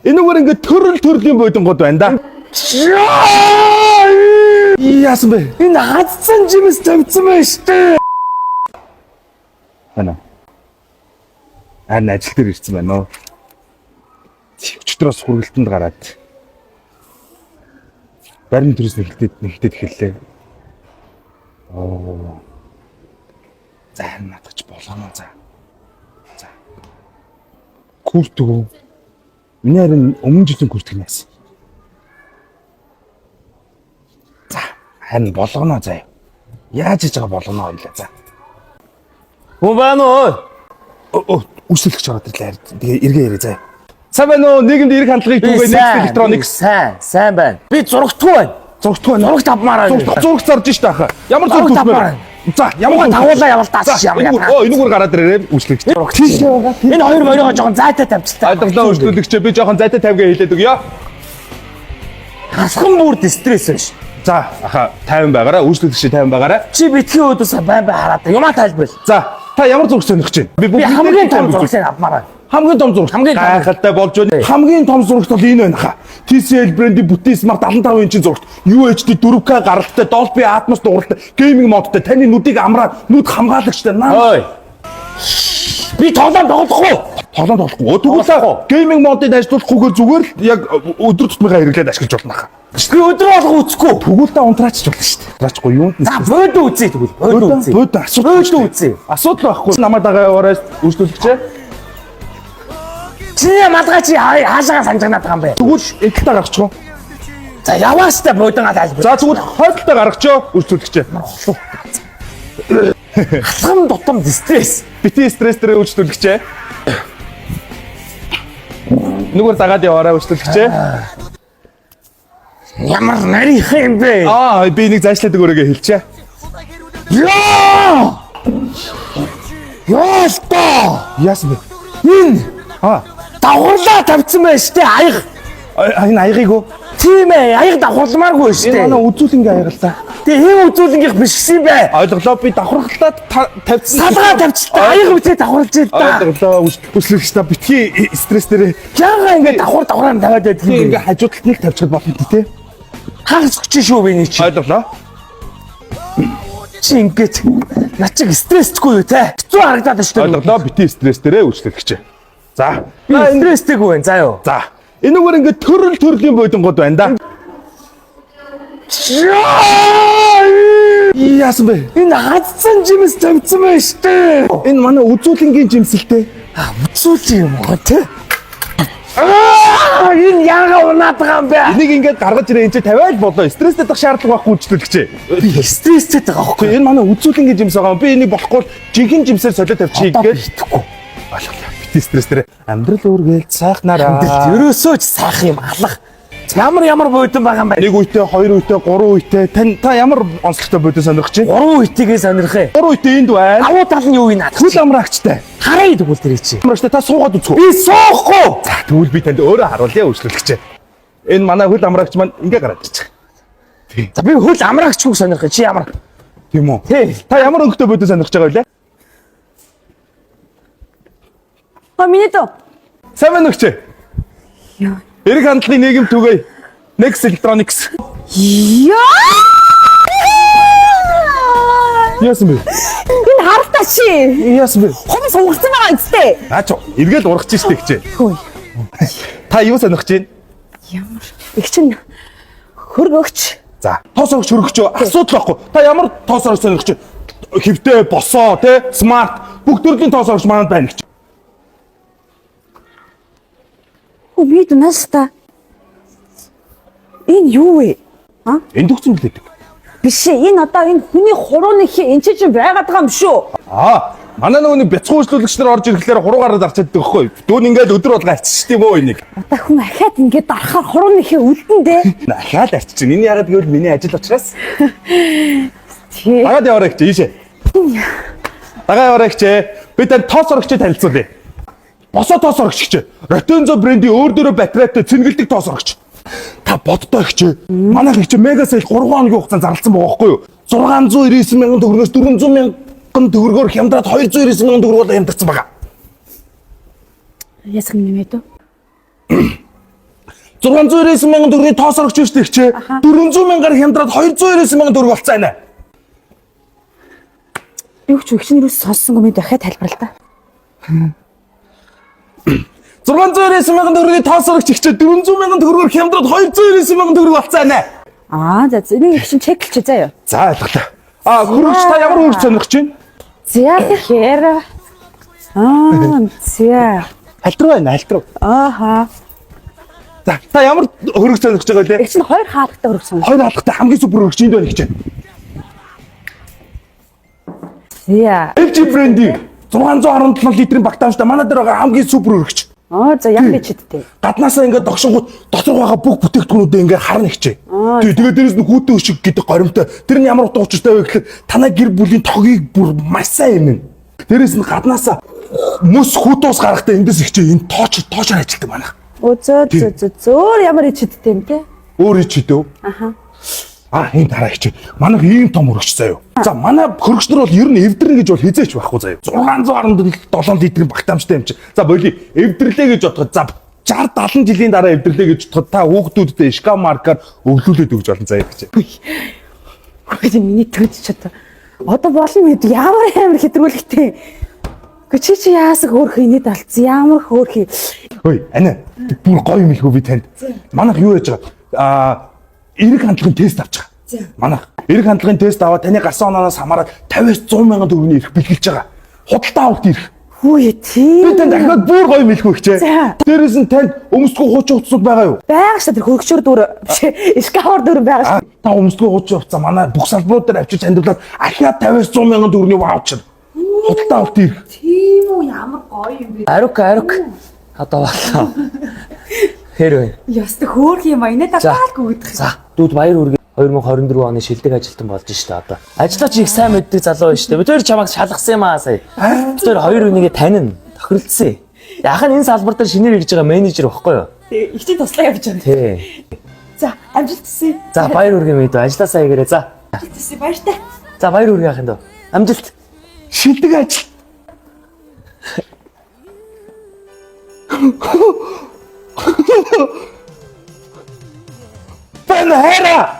Энэгээр ингээд төрөл төрлийн бодонгууд байна да. Яасан бэ? Энэ хадсан жимс тавьсан байна штэ. Байна. Харин ажил дээр ирсэн байна уу? Өчтөрөөс хүргэлтэнд гараад барин төрөөс нэгтэд эхэллээ. Оо. За харин наадах чи болгоно за. За. Күртгүү. Миний харин өмнө жилийн күртг нь яасан. За харин болгоно заа. Яаж хийж байгаа болгоно ойлаа за. Хүн байна уу? Оо үсэлгч ороод ирлээ. Тэгээ эргээ яриа заа. Сайн байна уу? Нийгэмд эрг хандлагыг түгээ Next Electronics сайн байна. Би зурагтгүй байна. зургтгүй байна. Зурагт авмаар байна. Зураг зарж штэ ахаа. Ямар зураг Зурагт авмаар авмаар байна? За, ямар Ямар дагуулаа явуултаас ямар Оо, яа. энэгээр гараад ирээрээ үйлчлэгч. Тийшээ байгаа. Энэ хоёр моригоо жоохон зайтай тавьчихлаа. Ойлголоо үйлчлэгч би жоохон зайтай тавьгаа хэлээд өгье. Хасхан бүрд стресс байна ш. За, ахаа 50 байгаараа, үйлчлэгч 50 байгаараа. Чи битгий өөдөөс байн байн хараад юмаа тайлбарл. За, та ямар зураг сонирхож байна? Би хамгийн том зурагыг авмаар байна. Хамгийн том зурагт. Хамгийн том. Гайхалтай болж байна. Хамгийн том зурагт бол энэ байна хаа. TCL брендийн бүтэн смарт 75 инчийн зурагт UHD 4K гаралтай Dolby Atmos дууралтай gaming модтой таны нүдийг амраад нүд хамгаалагчтай наа. Ой. Би тоглоом тоглохгүй. Тоглоом тоглохгүй. Тэгвэл gaming модыг ажиллуулахгүйгээр зүгээр л яг өдөр тутмынхаа хэрэглээд ашиглаж болно хаа. Би өдөр болго үзэхгүй. Тэгвэл та унтраачч болно шүү дээ. Унтраачгүй юунд нь. За бөөдөө үзье тэгвэл. Бөөдөө үзье. Бөөдөө асуудал. Бөөдөө үзье. Асуудал байхгүй. Намайг дагаа яваарай үйлчлүүлэгчээ. Чиний малгай чи хаашаа санжигнаад байгаа юм бэ? Тэгвэл эдэлтэй гаргачих уу? За яваастай бөөдөнгөө тайлбар. За тэгвэл хойдолтой гаргачих үйлчлүүлэгчээ. Алхам тутам стресс. Бити стресс дээр үйлчлүүлэгчээ. Нүгөр дагаад яваарай үйлчлүүлэгчээ. Ямар нарийнх юм бэ? Аа би нэг зайшлаад өгөөрэй хэлчихэ. Яа! Яалта! Яасан бэ? Энэ Аа давхарлаа тавьсан байна штэ аяг. энэ аягыг үү? Тийм ээ, аяг давхарламааргүй Энэ штэ. манай үзүүлэнгийн аяг л да. Тэгээ хэн үзүүлэнгийнх биш гэсэн юм бэ? Ойлголоо би давхархлаад тавьсан. Салгаа тавьчихлаа. Аяг үсээ давхарлаж л да. Ойлголоо үйлчлүүлэгч та битгий стресс дээр Яага ингэ давхар давхраа тавиад байдаг би юм бэ? ингээ хажуу талд нэг тавьчихад болно тий. Хагас чи шүү би чи. Ойлголоо. Чи ингээд над чиг стрессгүй юу те? Хэцүү харагдаад байна штэ. Ойлголоо бити стресс дээрээ үйлчлүүлэгч. За. Би стресстэйгүй байна заа юу. За. Энэгээр ингээ төрөл төрлийн бодонгууд байна да. Яасан бэ? Энэ хадсан жимс тавьсан байна штэ. Энэ манай үзүүлэнгийн жимсэлтэй. А үзүүлж юм уу те? Аа энэ яага унаад байгаа юм бэ? Энийг ингээд гаргаж ирээ энэ чи тавиал болоо. Стресстэй дах шаардлага байхгүй үйлчлүүлэгч. Би стресстэй байгаа Гэхдээ байхгүй. энэ манай үзүүлэнгийн жимс байгаа юм. Би энийг болохгүй бол жинхэнэ жимсээр солиод тавьчих Одоо би гэж. итгэхгүй. Ойлголоо. Бити стресс дээр амьдрал үргэлж сайхнараа. Амьдрал ерөөсөө ч сайхан юм алах. Ямар ямар буудан байгаа юм бэ? Нэг үедээ, хоёр үедээ, гурван үедээ тань та ямар онцлогтой бодис сонирхож байна? Гурван үетэйгээ сонирхъя. Гурван үедээ энд байна. Давуу тал нь юу юм надад? Хөл амраагчтай. Харъя тэгвэл тэр чи. Амраагчтай та суугаад үзэх үү? Би суухгүй. За тэгвэл би танд өөрөө харуулъя үйлчлүүлэгч. Энэ манай хөл амраагч маань ингээ гараад ирчих. За би хөл амраагч үг сонирхъя. Чи ямар? Тийм үү? Тий. Та ямар өнгөтэй бодис сонирхож байгаа вэ? А миний дөө. Сайн байна уу хчээ? Яа. Эрэг хандлагын нийгэм түгээе. Next Electronics. Яа! Яасан бэ? Энэ харалтаа чи. Яасан бэ? Хумс угарсан байгаа үстэй. Наа чи эргээл ургаж штэ хчээ. Хөөе. Та юу сонирхож байна? Ямар их чинь хөргөгч. За, тоос орогч хөргөч асуудал байхгүй. Та ямар тоос орогч сонирхож байна? Хөвтэй, босоо, тэ, смарт бүх төрлийн тоос орогч манад байна гэж. Хөө би дунаас та. Энэ юу вэ? А? Энд төгсөн билээдэг. Биш ээ, энэ одоо энэ хүний хурууны хи энэ чинь байгаад байгаа юм шүү. Аа, манай нөгөө нэг бяцхан үйлчлүүлэгч нар орж ирэхлээр хуруугаараа дарчаад байдаг байхгүй юу? Дүүн ингээл өдөр болго арчиж тийм үү энийг. Одоо хүн ахаад ингээд дарахаар хурууны хи үлдэн дээ. Ахаад арчиж. Энэ яагаад гэвэл миний ажил учраас. Тий. Дагаад яваарай гэж ийшээ. Дагаа яваарай гэж. Би танд тоос орогчийг танилцуулъя. Босоо тоос орогч гэж. Ротензо брендийн өөр дөрөө батарейтай цэнгэлдэг тоос орогч. Та боддоо гэж. Манайх гэж мега сейл 3 хоногийн хугацаанд зарласан байгаа байхгүй юу? 699 мянган төгрөгөөс 400 мянган төгрөгөөр хямдраад 299 мянган төгрөгөөр хямдарсан байгаа. Яасан юм бэ дөө? 699 мянган төгрөгийн тоос орогч биш тэгчээ. 400 мянгаар хямдраад 299 мянган төгрөг болцсон байна. Юу ч их чинь юус сонссонгүй би дахиад тайлбарлаа та. 699 мянган төгрөгийн тоос орогч ихчээ 400 мянган төгрөгөөр хямдраад 299 мянган төгрөг болцсон байна. Аа за за, энийг их чинь чеклж заяа. За ойлголоо. А хөргөч та ямар хөргөч сонирхож байна? За тэгэхээр аа за Халтруу байна, халтруу. ааха. За та ямар хөргөч сонирхож байгаа вэ? Их чинь хоёр хаалгатай хөргсөн. Хоёр хаалгатай хамгийн супер хөргөч энд байна ихчээ. За. LG брендийн 617 литрийн багтаамжтай манай дээр байгаа хамгийн супер хөргөч. Аа за яг би чидтэй. Гаднаасаа ингээд догшингууд дотор байгаа бүх бүтээгдэхүүнүүдээ ингээд харна хичээ. Тий, тэгээд дээрэс нь хүүтэн өшиг гэдэг горимтой. Тэр нь ямар утга учиртай вэ гэхээр танай гэр бүлийн тогийг бүр маш сайн эмнэ. Дээрэс нь гаднаасаа мөс хүүтэн ус гарахтаа эндээс хичээ энэ тооч тоочоор ажилтдаг манайх. Өө зөө зөө зөө зөөр ямар ичидтэй юм те. Өөр ичидөө. Аха. А энэ дараа хичээ. Манайх ийм том хөргөч заяо. За манай хөргөч нар бол ер нь эвдэрнэ гэж бол хизээч байхгүй заяо. 617 литрийн багтаамжтай юм чи. За боли эвдэрлээ гэж бодоход за 60 70 жилийн дараа эвдэрлээ гэж бодоход та хүүхдүүддээ шка маркаар өвлүүлээд өгч болно заяа гэж. Үгүй миний төд ч одоо одоо болно мэд ямар амар хэтрүүлэгтэй. Үгүй чи чи яасаг хөөрхөн инээд алдсан ямар хөөрхөн. Хөөе, ана бүр гоё юм хэлэхүү би танд. Манайх юу яаж байгаа? Аа, эрэг хандлагын тест авч байгаа. Манайх эрэг хандлагын тест аваад таны гарсан ононоос хамаарат 50-аас 100 мянган төгрөгийн эрх бэлгэлж байгаа. Худалдаа авалт эрх. Хүүе Би тийм. танд дахиад бүр гоё юм хэлэхүү хичээ. За. Дээрээс нь танд өмсгөө хуучин хувцсууд байгаа юу? Байгаа шүү тэр хөргөчөр дүр биш шкафаар дүр байгаа Аа, шүү. та өмсгөө хуучин хувцас манай бүх салбарууд дээр авчиж хандивлаад ахиад 50-аас 100 мянган төгрөгийн ваучер. Худалдаа авалт эрх. Тийм үү ямар гоё юм бэ. Арук арук. Одоо боллоо. Хэр вэ? Ястай хөөрхөн юм а инээд За. алдаалгүй өгдөх. За, дүүд баяр хүргэе. 2024 оны шилдэг ажилтан болж штэ одоо. Ажлаа чи их сайн мэддэг залуу байна штэ. Бид хоёр чамайг шалгасан юм аа сая. Бид хоёр хоёр хүнийгээ танина. Тохиролцсон. Яг нь энэ салбар дээр шинээр ирж байгаа менежер багхгүй юу? Их чинь туслаа явж байгаа. Тий. За амжилт хүсье. За баяр хүргэе мэдүү. Ажлаасаа хийгээрэй. За. Амжилт хүсье баяртай. За баяр хүргэе яах юм дөө. Амжилт. Шилдэг ажил. Бэн хайра.